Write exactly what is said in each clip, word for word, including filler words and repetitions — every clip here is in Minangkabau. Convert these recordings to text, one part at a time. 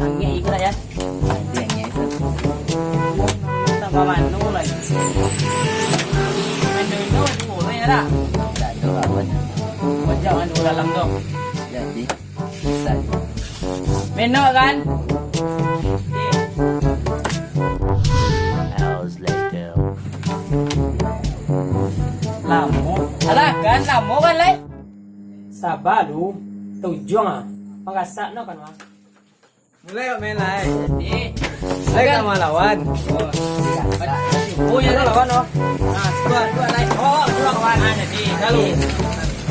Angek iko lah, ya. Nanti angek itu. Tambah mano lagi? Main domino duo lah, ya, dak? Tak ada lawan. Wajah kan duo dalam tu. Jadi, bisa. Menok kan? Hours later. Lamo. Alah, kan lamo kan, lai? Saba lu, tujuang ah. Pangasak no kan, Bang? Mulai awak main lai. Jadi, mulai kan ka malawan. Oh, iya. Oh, iya, lawan, oh. Nah, dua, dua lai. Oh, dua lawan. Ah, jadi, lalu.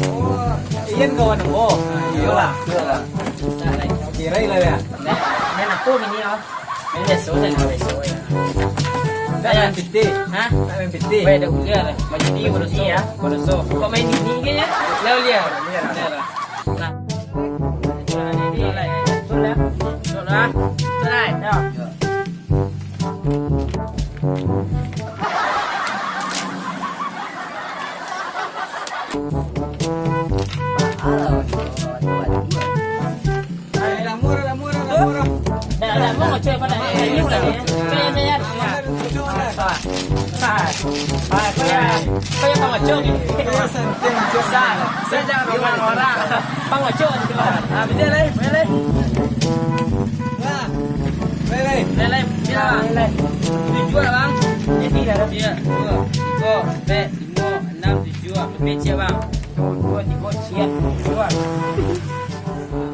Oh, Ian kawan ambo. Ah, iyolah. Iyolah. Bisa lai. Kira lah ya. Main, main apo gini, oh? Main biaso, main biaso, ya. Ndak main pitih. Hah? Ndak main pitih. Weh, dah uliar. Baju ni bodoso. Ya, bodoso. Kok main gini ke ya? Lah uliar. Uliar. Uliar lah. Nah. Nah, ini dia lah. Betul lah. Betul lah. Betul lah. Ya. Dah, dah, mau ngocok apa nak? Eh, ini bukan ya? Saya bayar. Ah, ah, kau ya, kau ya pangocok ni. Susah. Saya jangan orang-orang. Pangocok ni. Ah, beda lah, beda lah. Nah, beda lah. Beda lah, beda lah. Tujuh lah, Bang. Jadi, dah. Iya, dua, tiga, empat, lima, enam, tujuh. Lebih cek, Bang. Dua, tiga, siap. Dua.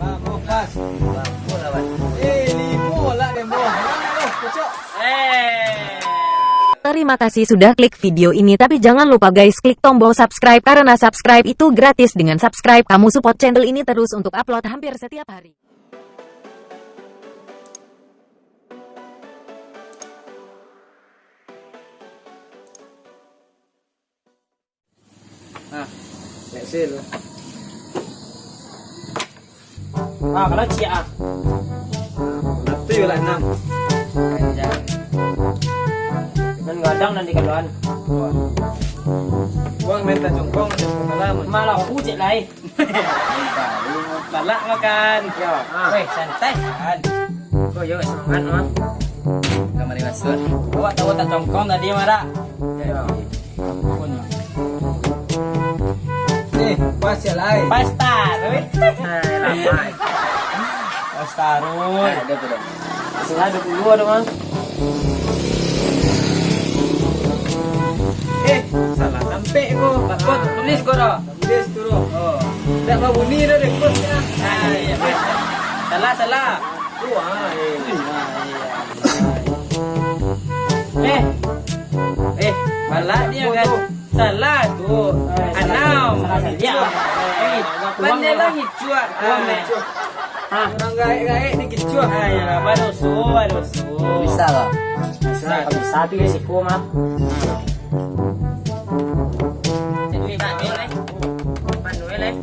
Ah, mau pas. Bang, gol lawan. Eh, limo lah dia, Bang. Mana, Bang? Kocok. Eh. Terima kasih sudah klik video ini, tapi jangan lupa guys klik tombol subscribe karena subscribe itu gratis. Dengan subscribe kamu support channel ini terus untuk upload hampir setiap hari. Nah, let's see. Ah, kalau ciek ah. Nah, tu yo lah enam. Kan gadang nan di kaluan. Uang minta congkong, ada pengalaman. Malah aku cek lai. Balak makan. Yo. Ah. Weh, santai kan. Kau yo semangat mah. Kamari masuk. Awak tahu tak congkong tadi, Mara? Yo. Ampun. Eh, pas ya lai. Pas taruh. Eh, ramai. Pas taruh. Eh, ada tu dah. Salah dua puluh ada, Mang. Eh, salah tampek ko. Kau tulis ko dah. Tulis tu dah. Oh. Tak babunyi dah deh, bos ya. Ah, iya, bos. Salah, salah. Tu ah, eh. Eh. Eh, balak dia kan. Salah tu. Eh, salah. Anam. Salah saja. Eh, pandai lah ngicuak. Ah. Ah. Urang gaek-gaek dikicuak. Ah, iyalah, badoso, badoso. Bisa lah. Bisa. Bisa tu ya siko mah. Ini tak boleh. Manuel, eh.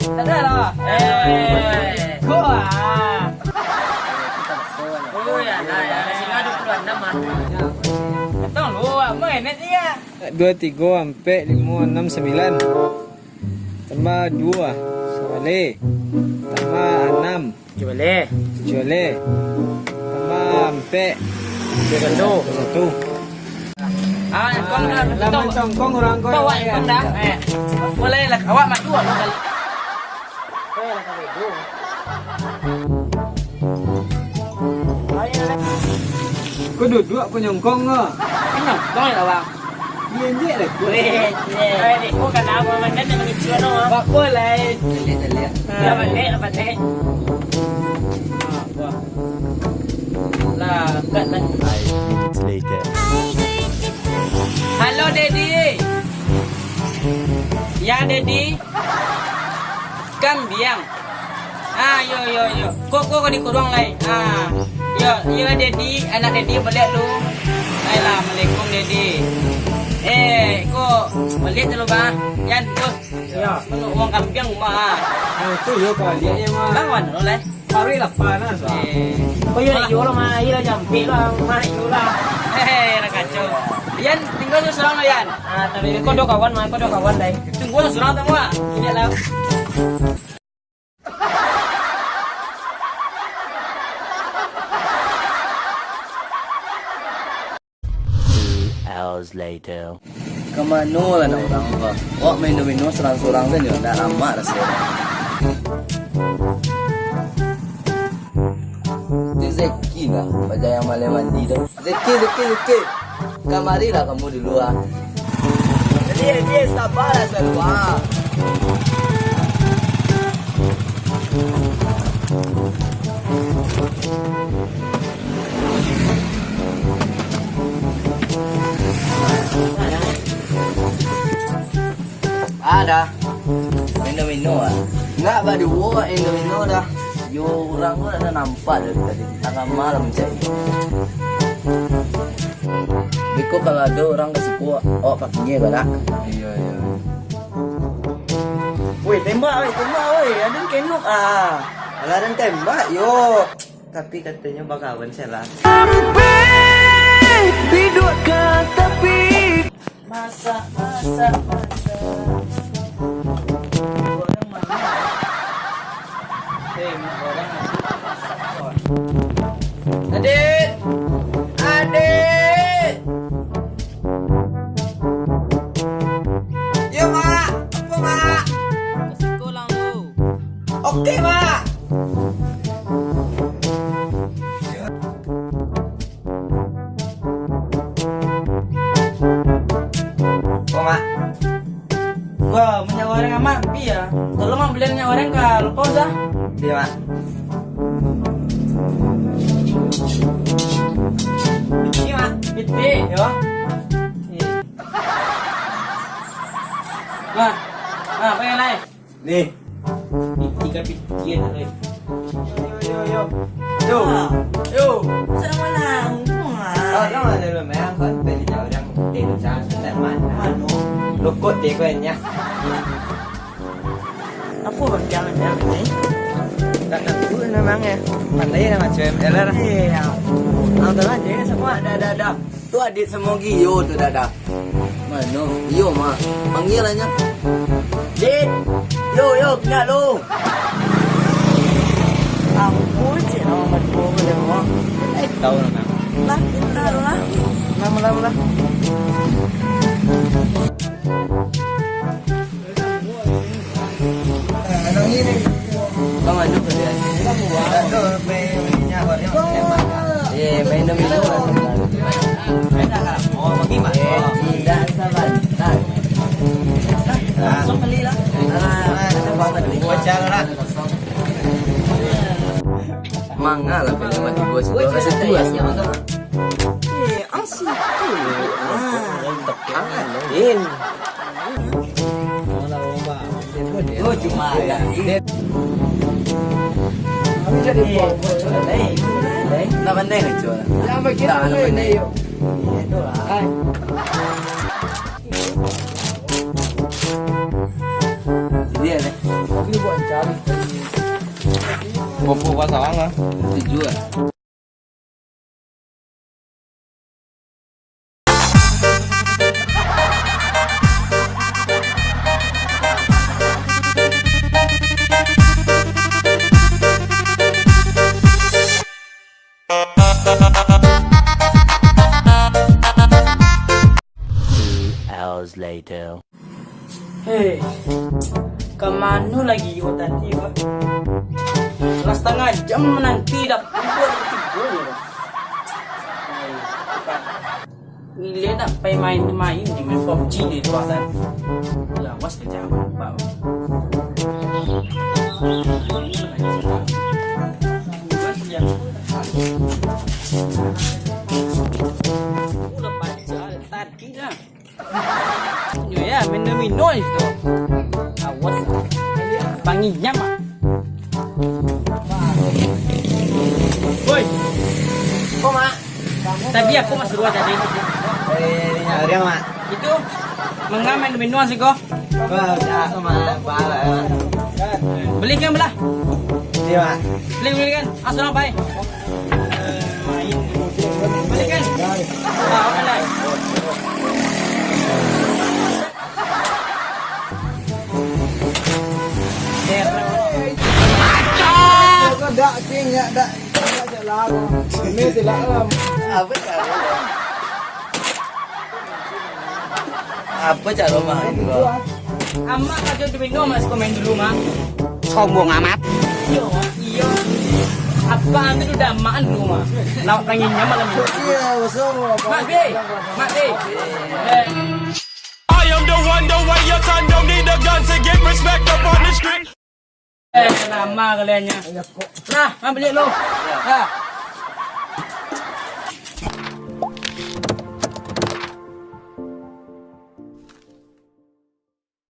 Tak ada lah. Eh. Gua. Oh, ya, nah, ya. Sini ada dua puluh enam, ah. Betul lu, apa ini dia? Dua, tiga, ampek, lima, enam, sembilan. Tambah dua, sabaleh. Tambah anam. Tujuah baleh. Tujuah baleh. Tambah ampek. Tujuah satu. Tujuah satu. Ah, nyongkong dah. Lah mancongkong urang ko. Bawa nyongkong dah. Eh. Mulai lah, awak maju, awak kali. Ko duduak ko nyongkong ko. Nyongkong ya, Bang. Iya, injek lah ko. Weh, injek. Eh, dek, ko kan apa, macam mana mengicu, no? Bak ko lah, eh. Caliak, caliak. Ya, balik lah, balik. Ah, buah. Lah, angkat lah. Five minutes later. Halo, Dedi. Ya, Dedi. Kambiang. Ah, yo, yo, yo. Ko, ko, ko di kuruang lai. Ah, yo, yo, Dedi, anak Dedi baliak lu. Ai lah, assalamualaikum, Dedi. Eh, ko baliak dulu, Bang. Yan, bos. Yo. Mano uang kambiang, Bang. Ah, tu yo baliaknyo, Bang. Bang, mano lai? Paruik lapar nah, so. Eh. Ko yo nak iyo lah, mah, iyo lah, jampik lah, mah, iyo lah. Hehe, nak kacau. Yan, tinggal tu surang lah, Yan. Ah, tapi ko do kawan, mah, ko do kawan, dai. Tunggu surang, tunggu, ah. Ingat lah. Later. Ka mano lah nak urang ko? Awak main domino surang-surang sajo, ndak lamak raso. Tu Zeki lah, paja yang malai mandi tu. Zeki, Zeki, Zeki. Kamarilah kamu dulu ah. Zeki, Zeki, sabarlah salu ah. Ada. Mino-mino ah. Nak baduo mino-mino dah. Yo, urang tu dah nampak dari tadi. Tangah malam cak. Biko kalau ado urang ka siko, awak pakinyo badak. Iyo, iyo. Woi, tembak, woi, tembak, woi. Aden kenok ah. Alah, aden tembak, yo. Tapi katonyo bakawan se lah. Sampai biduak ka tapi. Masak, masak, masak. Goreng mangga. Eh, mak goreng. Adit! Adit! Yo, Mak. Apo, Mak? Ka siko lah lu. Oke, Mak. Ko, Mak. Wah, minyak goreng Amak, pi ya. Tolong, Mak, balian minyak goreng ka Lupo, sah. Iya, Mak. Piti, Mak. Piti, yo. Iya. Nah, nah, pengen naik. Nih. Piti ka piti ya, Ray. Yo, yo, yo, yo. Yo. Ah. Yo. Selamat malam. Wah. Tolong lah dulu, Mak. Kau beli jauh yang teh macam tu, tak mana? Anu. Lokot teh kau yang nyak. Apa bang, jangan, jangan, eh? Tak tahu namanya. Pandai lah macam M L lah. Iya. Nonton aja ya semua. Ada, ada, ada. Tu Adit samo Gio tu, Dada. Mano? Iyo, Mak. Panggialah nyo. Dit! Yo, yo, kini lu. Ampun, cik, lama banget gua boleh, Mak. Eh, tahu lah, Mak. Lah, kita dulu lah. Lama, lama lah. Bang, anu ko dia. Eh, main domino lah. Eh, tidak sabantar. Langsung beli lah. Ah, ada apa-apa beli. Bocah lah. Manga lah, kalau mati bos. Kasih tuas, manga. Eh, asik tu. Ah. Tangan, Din. Oh, cuma ada. Din. Nak pandai kan, cuba? Yang begitu. Tak, nak pandai. Ini tu lah. Dia ni. Aku buat cari. Bobo pasangan lah. Tujuh lah. Two hours later. Hei, ka mano lai Gio tadi ko? Lah satangah jam mananti dah, tibo-tibo nyo ko. Hei, nilai nak pai main-main, main PUBG ni tu, Hasan. Lawas ka jawab, Pak. Ulah pacar tadi dah. Nyo ya, mino-mino je tu. Awas. Panginyo, Mak. Woi. Ko, Mak? Tadi aku masuk dua tadi. Eh, ini orang, Mak. Itu mengamen mino sih ko. Wah, udah, Mak. Balik, Mak. Beli kan belah? Iya, Mak. Beli, beli kan? Ah, surang pai. Balikan. Ah, oke lah. Dak, King, ya, dak. Dak, dak, dak, dak. Ini tidak, Lam. Apa ya? Apo caro mah itu, Bang? Amak ajo tu minum, Mas, komen dulu, Mak. Sombong amat. Iyo, iyo. Apo anu tu udah amak dulu, Mak? Lawak peranginya malam ini. Iyo, so, Mak B, Mak B. Eh. I am the one, the way your son don't need a gun to get respect up on the street. Eh, lama kaliannya. Nah, ambil lo. Nah.